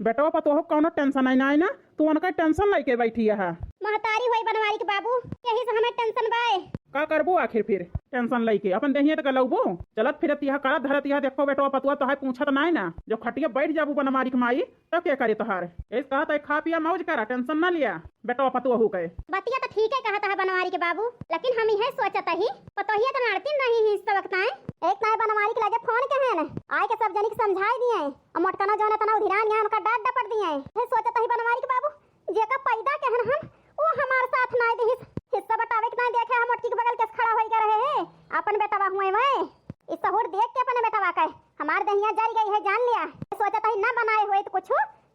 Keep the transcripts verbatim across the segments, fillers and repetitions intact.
बेटवा पतोह कौनो tension है ना, ना, तू उनका tension लइके बैठी है। महतारी होई बनवारी के बाबू, यही से हमें tension बाए। का करबू आखिर फिर tension लइके? अपन देहिया त गलौबू, चलत फिरत यह करत धरत यह देखो बेटवा पतोह तोहार पूछत नाय ना, जो खटिया बैठ जाबू बनवारी के माई, तब के करे तोहार? यही से कहत है खा पिया मौज करा, tension ना लिया। बेटवा पतोहू के। बतिया त ठीक है कहत है बनवारी के बाबू, लेकिन हम इहे सोचत ही, पतोहिया त लड़ती नहीं ही इस वक्त आए। एक नाय बनवारी के लगे फोन के है न, आए के सब जनी के समझाई दिए। अब मोटकना जौन इतना उधिरान है, उनका डांट डपट दिए। इहे सोचत ही बनवारी के बाबू, जेका पैदा के हन हम, वो हमार साथ नाय दिहिस। हिस्सा बटावे के नाय देखे, हम मोटकी के बगल के खड़ा होई गए रहे हैं, अपन बेटवा हुए वै। इस सहूर देख के अपने बेटवा के, हमार दहिया जर गई है, जान लिया। सोचत ही ना बनाए हुए तो कुछ,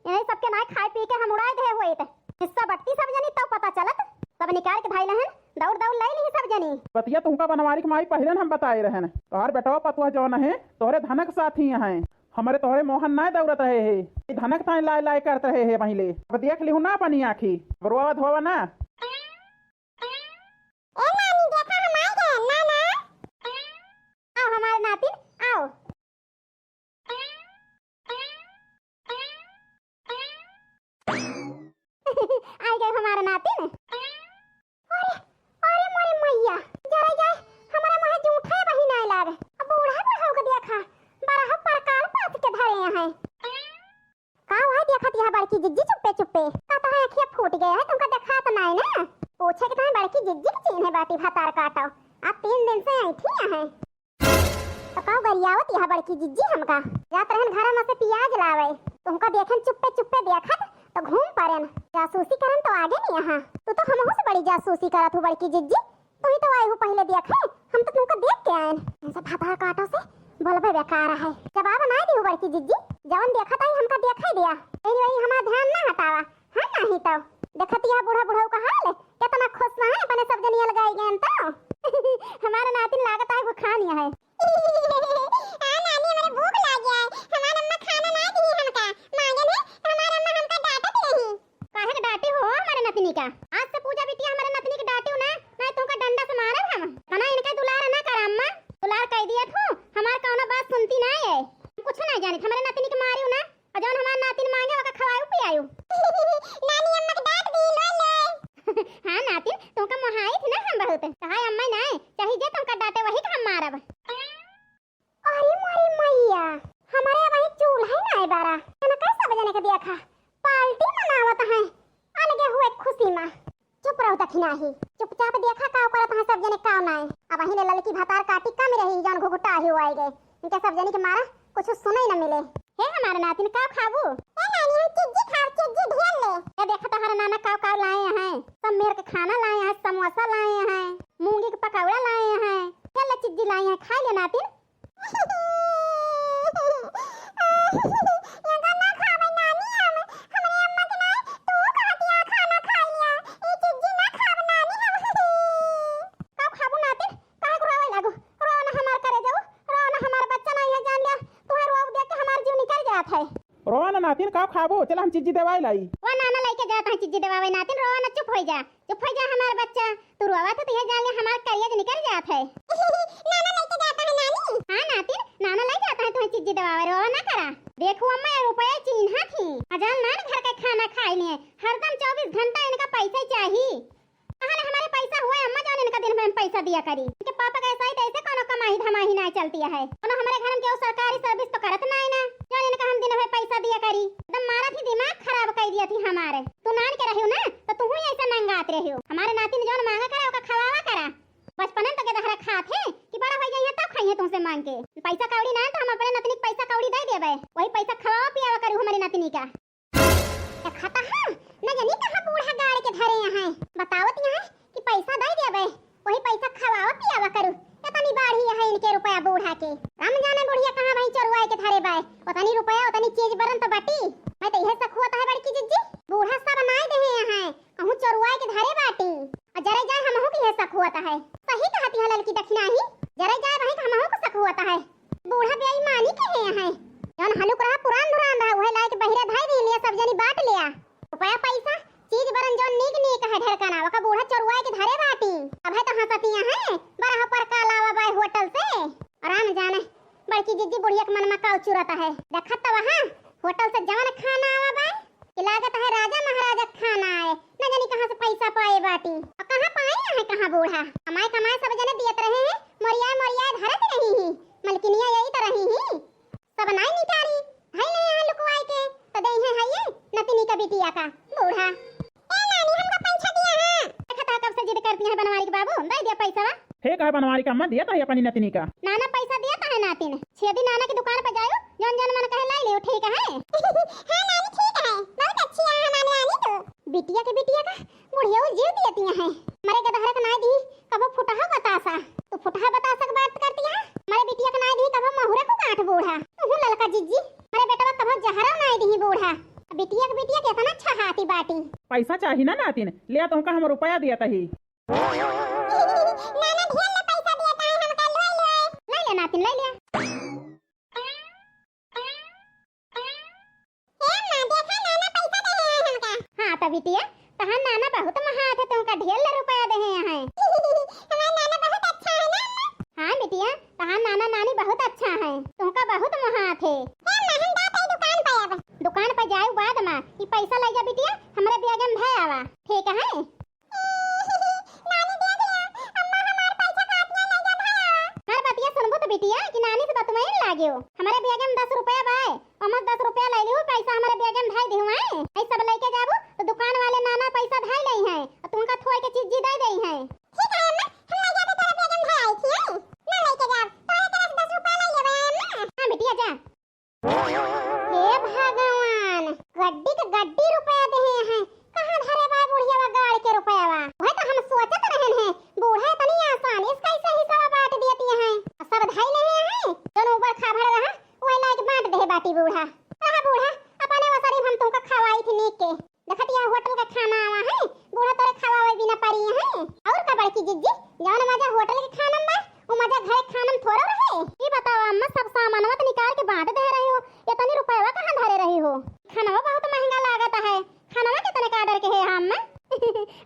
यही सबके नाय खाए पी के हम उड़ाए दे हुए थे। हिस्सा बटती सब जनी तब पता चलत। सब निकाल के धाई लहन, दौड़ दौड़ ले ली सब जनी। बतिया तुमका बनवारी के माई पहिले हम बताए रहन। तोहर बेटवा पतोह जौन है, तोहरे धनक साथी हैं। हमरे तोहरे मोहन नाय दौड़त रहे है। ई धनक ताई लाए लाए करत रहे है पहिले। अब देख लिहू ना अपनी आँखी। अब रोवा धोवा ना। ए नानी, देखा हम आए गए, ना, ना। आओ हमारे नातिन, आओ। आई गए हमारे नातिन। अरे, अरे मोरे मैया, जरा जाए, हमारे मुँह जूठे बही नाय लाग। अब बूढ़ा बुढ़ऊ के देखा, बरह परकाल पात के धरे हैं। का हुआ देखत यह बड़की जिज्जी चुप्पे चुप्पे? का तोहार अखिया फूट गया है, तुमका देखात नाय ना? पूछे के तोहार बड़की जिज्जी के चीन्हे बाटी भतार काटो। आप तीन दिन से ऐठी हैं। तो का गरियावत यह बड़की जिज्जी हमका? जात रहन घर में से पियाज लावे। तुमका देखन चुप्पे चुप्पे देखत तो घूम पड़न। जासूसी करन तो आगे नहीं यहाँ। तू तो हमहू से बड़ी जासूसी करत हूँ बड़की जिज्जी। तू ही तो आई हूँ पहले देखे, हम तो तुमको देख के आयन। इनसे भतार काटो से बोलबे बेकार है। जवाब ना दी हूँ बड़की जिज्जी, जवन देखत आई हमका देखे दिया। यही वही हमारा ध्यान ना हटावा। हाँ, नहीं तो। देखत यह बूढ़ा बुढ़ऊ का हाल, कितना खुश रहे अपने सब जनी अलगाई गए तो। हमारा नातिन लागत है भुखान है। हाँ नानी, हमरे भूख लाग गया है। हमार अम्मा खाना ना दी हमका। मांगन है तो हमार अम्मा हमका डांटत रही। काहे के डांटी हो हमारे नतनी का? आज से पूजा बिटिया हमारे नतनी के डांटियो ना, ना तुमका डंडा से मारब हम। तना इनका दुलार ना कर अम्मा, दुलार कह दिया थू, हमार कौनो बात सुनती ना है। हम कुछ ना जानित, हमारे नतनी के मारियो ना, और जौन हमार नातिन मांगे ओका खवायु पियायु। नानी अम्मा के डांट दी, लो ले। हाँ नातिन, तुमका मोहाई थी ना हम बहुत। कहा अम्मा ना, चाहे जे तुमका डांटे वही का हम मारब। अरे मोरी मैया, हमारे अब वही चूल्हा ही ना बारा। इनका सब जने के देखा, पार्टी मनावत हैं, अलगे हुए खुशी में। चुप रहो दखिनाही, चुपचाप देखा का करत हैं सब जने का नाय। अब वही ले ललकी भतार काटी कम रही, जौन घुघुटा ही हुआ गए। इनके सब जने के मारा कुछ सुने न मिले। हे हमारे नातिन, का खाबू? ए नानी, हम चिज्जी खाब, चिज्जी ढेर ले। ए देखा तोहरा नाना काव काव लाए हैं, सब मेर के खाना लाए हैं, समोसा लाए हैं, मूंगी के पकौड़ा लाए हैं, ढेर ले चिज्जी लाए हैं, खाई ले नातिन। एगो ना खाबे नानी हम, हमरे अम्मा के नाई तू कहतिया खाना खाई लिया, ई चिज्जी ना खाब नानी हम। का खाबू नातिन? काहे को रोवे लागू? रो ना हमार करे जाऊ, रो ना हमार बच्चा ना, यह जान लिया, तुहार रोब देख के हमार जीव निकल जात है। रो ना नातिन, का खाबू? चला हम चिज्जी देवाई लाई। वो नाना लेके जात है चिज्जी देवावे नातिन, रो ना, चुप हो जा। चुप हो जा हमार बच्चा, तू रोवत है तो यह जान ले हमार करेज निकल जात है। नाना लेके जाता है नानी। हाँ नातिन, नाना ले जाता है तुम्हें चिज्जी दबावे, रोवा ना करा। देखो अम्मा, ये रुपया चीन्हा थी, अजान नान घर का खाना खाई लिए, हरदम चौबीस घंटा इनका पैसा ही चाहिए। कहाँ ले हमारे पैसा हुआ अम्मा, जौन इनका दिन भर में पैसा दिया करी? इनके पापा का ऐसा ही तैसे कोनो कमाई धमाई ना चलती है, कोनो हमारे घर में केहू सरकारी service तो करत ना है ना, जौन इनका हम दिन भर पैसा दिया करी, एकदम मारा थी, दिमाग खराब कर दिया थी हमारे। तू नान के रहियो ना, तो तू ही ऐसे मंगात रहियो। हमारे नातिन जौन मांगा करा, ओका खवावा करा। बचपनन तो के दहरा खात है कि बड़ा हो जाइए तब खाइए तुमसे मांग के। पैसा कौड़ी ना है तो हम अपने नतनी के पैसा कौड़ी दे देबे, वही पैसा खवावा पियावा करू हमारी नतनी का। ए खता है, न जानी कहाँ बूढ़ा गाड़ के धरे यहाँ। बतावत यहाँ कि पैसा दे देबे, वही पैसा खवावा पियावा करू। इतनी बाढ़ी है इनके रुपया बूढ़ा के। राम जाने बुढ़िया कहाँ वहीं चोरुआ के धरे बाय। उतनी रुपया, उतनी चीज बरन तो बाटी। मैं तो यह सखुआ है बड़की जिज्जी, बूढ़ा सब नाय देहे यहाँ। कहूँ चोरुआ के धरे बाटी। आ जरे जाए हमहू के यह शक हुआ है। सही कहती है ललकी दखिनाही, जरे जाए वहीं का हमहू को शक हुआ है। बूढ़ा बेईमानी के है यहाँ। जौन हलुक रहा, पुरान धुरान रहा, वह लाए के बहिरे धाई दी लिया, सब जनी बांट लिया। रुपया पैसा, चीज बरन जौन नीक नीक है ढेरकना, वका बूढ़ा चोरुआ के धरे बाटी। अब है तो हंसती है, बरह पर का लावा बाय होटल से। राम जाने, बड़की जिज्जी बुढ़िया के मन में का उचुरत है। देखत तो वहाँ होटल से जवन खाना आवा बा, बूढ़ा। कमाए कमाए सब जने दियत रहे हैं, मोरियाए मोरियाए धरत रही ही, मलकिनिया यही तो रही ही। सब नाई निकारी, है नहीं यहाँ लुकवाए के, तो दे है, है ये नतिनी का बिटिया का। बूढ़ा। ए नानी, हमका पैसा दिया है। देखा था कब से जिद करती है बनवारी के बाबू, दे दिया पैसा। हे कहे बनवारी का अम्मा, दिया तो है अपनी नतिनी का। नाना पैसा दिया तो है नातिन, छेदी नाना की दुकान पर जायो, जौन जौन मन कहे लाई लियो, ठीक है? हाँ नानी, ठीक है, बहुत अच्छी है हमारी नानी तो। बिटिया के बिटिया का बुढ़िया वो जीव दिया दिया है। मरे गदहरे के नाई दी कबो फुटहा बतासा, तो फुटहा बतासा के बात करती है। मरे बिटिया के नाई दी कबो महुरा को गांठ बूढ़ा। तू ललका जिज्जी, मरे बेटवा कबो जहरा नाई दी बूढ़ा। बिटिया के बिटिया के इतना अच्छा हाथी बाटी। पैसा चाही ना नातिन, ले आ तुमका हम रुपया दिया तही। नाना ढेर ले पैसा दिया ताई हमका, ले ले। ले ले नातिन, ले ले। ए अम्मा, देखा नाना पैसा दे हैं हमका। हाँ त बिटिया, तहार नाना बहुत महात है, तुमका ढेर ले रुपया दे हैं। हमार नाना बहुत अच्छा है ना अम्मा? हाँ बिटिया, तहार नाना नानी बहुत अच्छा है, तुमका बहुत महात है। ए अम्मा, हम जात है दुकान पे अब। दुकान पे जाए बाद में ई पैसा ले जा बिटिया, हमरे बैग में धै आवा, ठीक है? नानी दे दिया, अम्मा हमार पैसा काट ले ले जा भैया। हर बतिया सुनबू तो बिटिया कि नानी से बतुआइन लागियो। हमरे बैग में दस रुपया बाय, ओमे दस रुपया ले लिहू पैसा हमरे बैग में धई दिहू, हैं? ऐ सब लेके जाबू तो दुकान वाले नाना पैसा धई लेई हैं और तुमका थोड़ के चीज दे देई हैं। ठीक है अम्मा, हम ले जाबे तोरे बैग में धई आई थी, हैं? ना लेके जाब, तोरे तरफ दस रुपया ले लेबे अम्मा। हाँ बिटिया जा। हे भगवान, गड्डी के गड्डी रुपया देहे हैं, कहाँ धरे बा बुढ़िया गाड़ के रुपया बा? वह तो हम सोचत रहन हैं, बूढ़ा इतनी आसानी से कैसे हिस्सा बांट देती हैं, सब धई लेहे हैं, जौन ऊपर खाभड़ रहा, वह लायक बांट देहे बाटी बूढ़ा। रहा बूढ़ा, अपने वसरी हम तुमका खवाई थी नीक के। देखत या होटल का खाना आवा है, बूढ़ा तोरे खवावे बिना परी है। और का बड़की जिज्जी, जौन मजा होटल के खाना में बा, वो मजा घरे खाना में थोड़ो रहे। ई बतावा अम्मा, सब सामानवा तो निकाल के बांट दे रही हो, इतनी रुपयवा कहाँ धरे रही हो? खानवा बहुत महंगा लागत है, खानवा कितने का ऑर्डर के है अम्मा?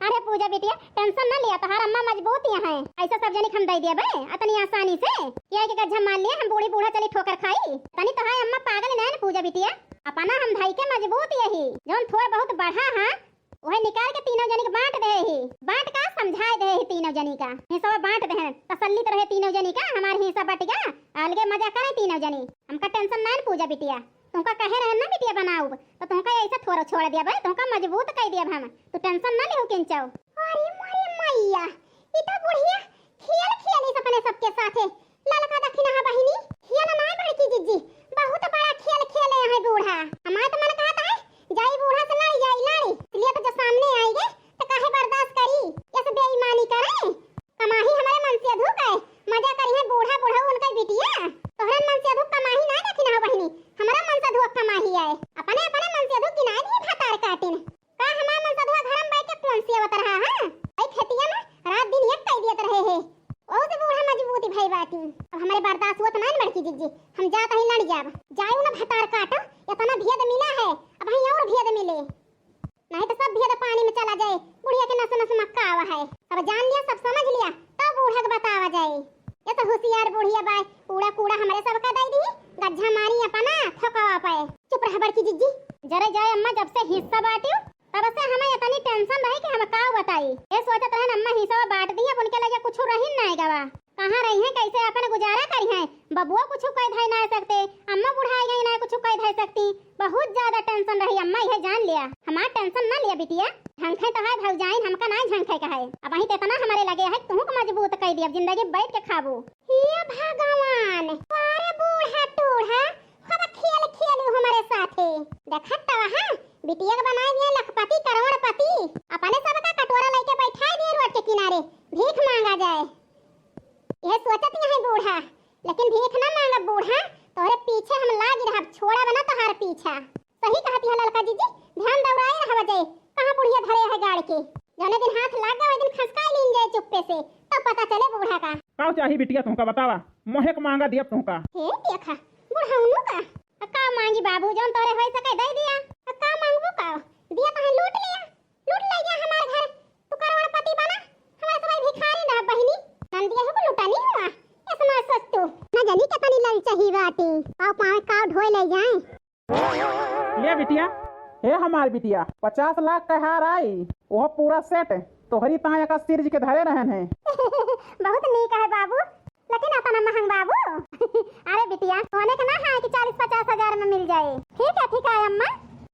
अरे पूजा बिटिया, टेंशन ना लिया, तहार अम्मा मजबूत यहाँ है, ऐसा सब जने के हम दे दिया बे इतनी आसानी से। क्या के गज्जा मान लिया, हम बूढ़ी बूढ़ा चली ठोकर खाई, तनी तहार अम्मा पागल ना है ना पूजा बिटिया। अपना हम भाई के मजबूत यही, जौन थोड़ बहुत बढ़ा है, वही निकाल के तीनों जनी के बांट दे ही। बांट का समझाए दे ही तीनों जनी का। हिस्सा बांट दे हैं, तसल्ली तो रहे तीनों जनी का, हमार हिस्सा बट गया, अलगे मजा करे तीनों जनी। हमका टेंशन ना है पूजा बिटिया, तुमका कहे रहे ना बिटिया बनाऊ, तो तुमका ऐसा थोड़ा छोड़ दिया भाई, तुमका मजबूत कर दिया हम, तू टेंशन ना लिहो किंचो। अरे मोरे मैया, ई तो बुढ़िया खेल खेली अपने सबके साथे। ललका दखिनहा बहिनी, हिया ना नाय बड़की जिज्जी, बहुत बड़ा खेल खेले है बूढ़ा। हमार तो मन कहत है, जाई बूढ़ा से लड़ी, जाई लड़ी। इसलिए तो जो सामने आएंगे, तो काहे बर्दाश्त करी? ऐसे बेईमानी करे? कमाही हमारे मन से अधूक है, मजा करी है बूढ़ा, बूढ़ा उनका बिटिया। तोहरे मन से अधूक कमाही ना दखिनहा बहिनी, हमारा मन से अधूक कमाही है। अपने, अपने मन से अधूक गिनाए दिए भतार काटिन। का हमार मनसधुआ घर में बैठ के कौन सी अवत रहा है? भाई खेतिया में रात दिन एक कई दियत रहे है। ओहू से बूढ़ा मजबूती भाई बाटी। अब हमारे बर्दाश्त हुआ तो नहीं बड़की जिज्जी, हम जात ही लड़ जाब। जाए ना भतार काटो, इतना भेद मिला है, अब हई और भेद मिले, नहीं तो सब भेद पानी में चला जाए। बुढ़िया के नस नस मक्का आवा है, अब जान लिया, सब समझ लिया, तब बूढ़ा के बतावा जाए। ये तो होशियार बुढ़िया बाय, कूड़ा कूड़ा हमरे सबका दई दी, गज्जा मारी अपना थोकवा पे। चुप रह बड़की जिज्जी। जरे जाए अम्मा, जब से हिस्सा बाटियो, तब से हमें इतनी टेंशन रही कि हम का बताई। ये सोचत रहन अम्मा हिस्सा बांट दी, अब उनके लगे कुछ रही ना गवा। कहाँ रही हैं, कैसे अपन गुजारा करी हैं? बबुआ कुछ कह धाय ना सकते, अम्मा बुढ़ाई गई ना कुछ कह धाय सकती। बहुत ज्यादा टेंशन रही अम्मा, यह जान लिया। हमार टेंशन ना लिया बिटिया, झंखे तो है भौजाइन, हमका ना झंखे का है। अब वहीं तो इतना हमारे लगे है, तुहू को मजबूत कर दिया, अब जिंदगी बैठ के खाबू। हे भगवान, अरे बूढ़ा टूढ़ा, खूब खेल खेलू हमारे साथे। देखत तो वहाँ बिटिया के बनाए दिए लखपति करोड़पति, अपने सबका कटोरा लेके बैठाए दिए रोड के किनारे, भीख मांगा जाए। यह सोचत यहाँ बूढ़ा, लेकिन भीख ना मांगब बूढ़ा, तोहरे पीछे हम लागी रहब, छोड़ब ना तोहार पीछा। सही कहत है ललका जिज्जी, ध्यान दौड़ाए रहब जाए, कहाँ बुढ़िया धरे है गाड़ के। जौने दिन हाथ लाग गए, वही दिन खसकाए लीन जाए चुप्पे से, तब पता चले बूढ़ा का। का चाही बिटिया तुमका बतावा, मोहे के मांगा दियब तुमका। हे देखा, बुढ़ौनो का। आ का मांगी बाबू, जौन तोरे होई सके दे दिया। आ का मांगबू का? दिया तो है लूट लिया, लूट ले गया हमार घर। तू करोड़पति बना, हमारे समय भिखारी ना बहिनी। नंदिया हो लुटा नहीं हुआ, ऐसा ना सोच तू। ना जानी कितनी ललचही बाटी, पाँव पाँव का ढोए ले जाए। ले बिटिया, हे हमार बिटिया, पचास लाख का हार आई, वो पूरा सेट, तोहरी ताय का सिरज के धरे रहन है। बहुत नीक है बाबू, लेकिन अतना महंग बाबू। अरे बिटिया, सोने के ना है कि चालीस पचास हजार में मिल जाए। ठीक है, ठीक है अम्मा।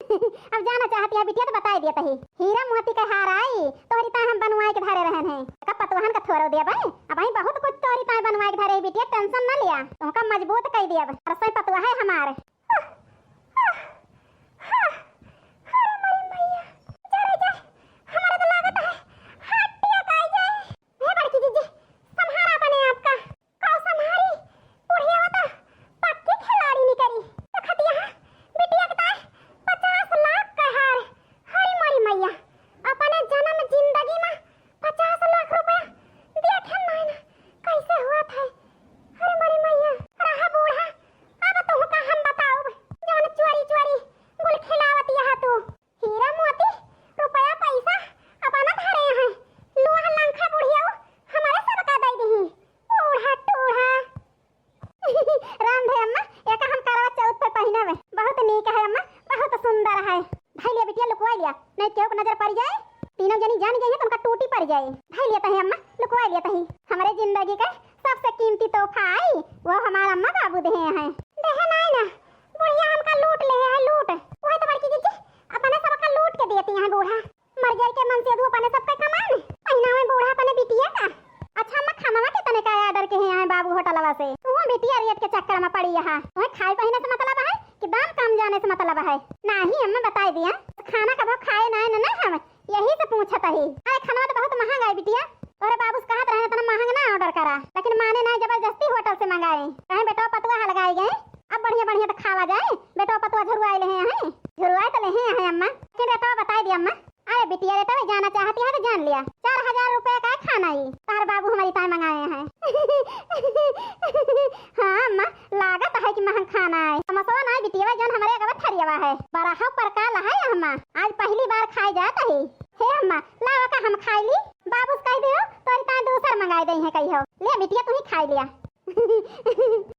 अब जाना चाहती है बिटिया तो बताई दिया तही। हीरा मोती का हार आई, तोहरी ताय हम बनवाए के धरे रहन है। का पतोहन का थोरो दिया भाई, अब भाई बहुत कुछ तोहरी ताय बनवाए के धरे है बिटिया, tension ना लिया, तुमका मजबूत कई दिया। अरे सही पतोह है हमार। अरे मोरी मैया, जा रे जा, हमारा तो लागत है हार्ट अटैक आ जाए। हे बड़की जीजी, संभारा अपने आप का। का संभारी? बुढ़िया तो पक्की खिलाड़ी निकरी। देखत यहाँ बिटिया के ताय पचास लाख का हार। हरी मोरी मैया, अपने जन्म जिंदगी में पचास लाख रुपया देखे नाय ना, कैसे हुआ था? हरी मोरी मैया, रहा बूढ़ा, अब तुहका हम बताउब, जौन चोरी चोरी गुल खिलावत यहाँ तू। हीरा मोती, रुपया पैसा अपना धरे हैं, लोहा लंखा बुढ़िया हमरे सबका दे दही। बूढ़ा टूढ़ा। राम धे अम्मा, एका हम करवा चौथ पे पहिनबे। बहुत नीक है अम्मा, बहुत सुंदर है। धइ लिया बिटिया, लुकवाइ लिया, नहीं केहू के नजर पड़ जाए, तीनों जनी जान गई है तो उनका टूटी पड़ जाए। धइ लिया तही अम्मा, लुकवाइ लिया तही। हमरे जिंदगी का सबसे कीमती तोहफा आई, वो हमार अम्मा बाबू देहे हैं। देहे नाई ना, बुढ़िया हमका लूट लेहे हैं, लूट। वही तो बड़की जीजी, अपने सबका लूट के देती हैं बूढ़ा। मर जाए के मन से अधू अपने सबका कमान। पहिना में बूढ़ा अपने बिटिया का। अच्छा अम्मा, खानवा के तने का order के हैं बाबू होटलवा से? वो बिटिया रेट के चक्कर में पड़ी है। वह खाए पहने से मतलब है कि दाम कम जाने से मतलब है? नहीं अम्मा, बताई दिया, खाना कबो खाए ना, ना, ना हम यही से पूछत ही। अरे खानवा तो बहुत महंगा है बिटिया। तोहरे बाबू से कहत रहे इतना महंगा ना order करा, लेकिन माने ना, जबरदस्ती होटल से मंगाए। कहे बेटा पतुआ हलगाए गए, अब बढ़िया बढ़िया तो खावा जाए। बेटा पतुआ झुरवाए ले हैं, झुरवाए तो ले हैं अम्मा, लेकिन रेटवा बताई दिया अम्मा। अरे बिटिया, रेटवा जाना चाहती है तो जान लिया, चार हजार रुपया का है खाना ही, तार बाबू हमारी ताय मंगाए हैं। हाँ अम्मा, लागत है कि महंग खाना है। समोसवा ना बिटिया, जौन हमारे अगवा थरियवा है, बड़ा हौ परकाल है अम्मा, आज पहली बार खाए जात है। हे अम्मा, लावा का हम खाई ली, बाबू से कह दियो तोरी ताय दूसर मंगाए दे हैं कहियो। ले बिटिया, तू ही खाई लिया।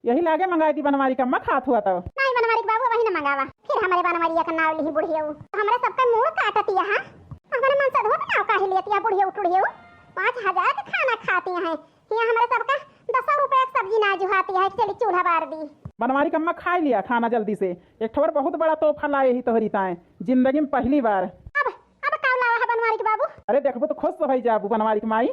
यही लागे मंगाई दी बनवारी का, मत हाथ हुआ तो। नहीं बनवारी के बाबू, वही न मंगावा, फिर हमरे बनवारिया का नाव लिही बुढ़ियऊ। हमरे सबके मूड़ काटत यहाँ, हमरे मन से धोत नाव काहे लेती है बुढ़ियऊ टुढ़ियऊ? पाँच हजार के खाना खाती हैं, यहाँ हमरे सबका दसौ रुपया के सब्जी ना जुहाती है कि चली चूल्हा बार दी। बनवारी का अम्मा, खाई लिया खाना जल्दी से, एक ठवर बहुत बड़ा तोहफा लाए ही तोहरी ताए, जिंदगी में पहली बार। अब, अब का लावा है बनवारी के बाबू? अरे देखबो तो खुश तो भई जाबू बनवारी के माई।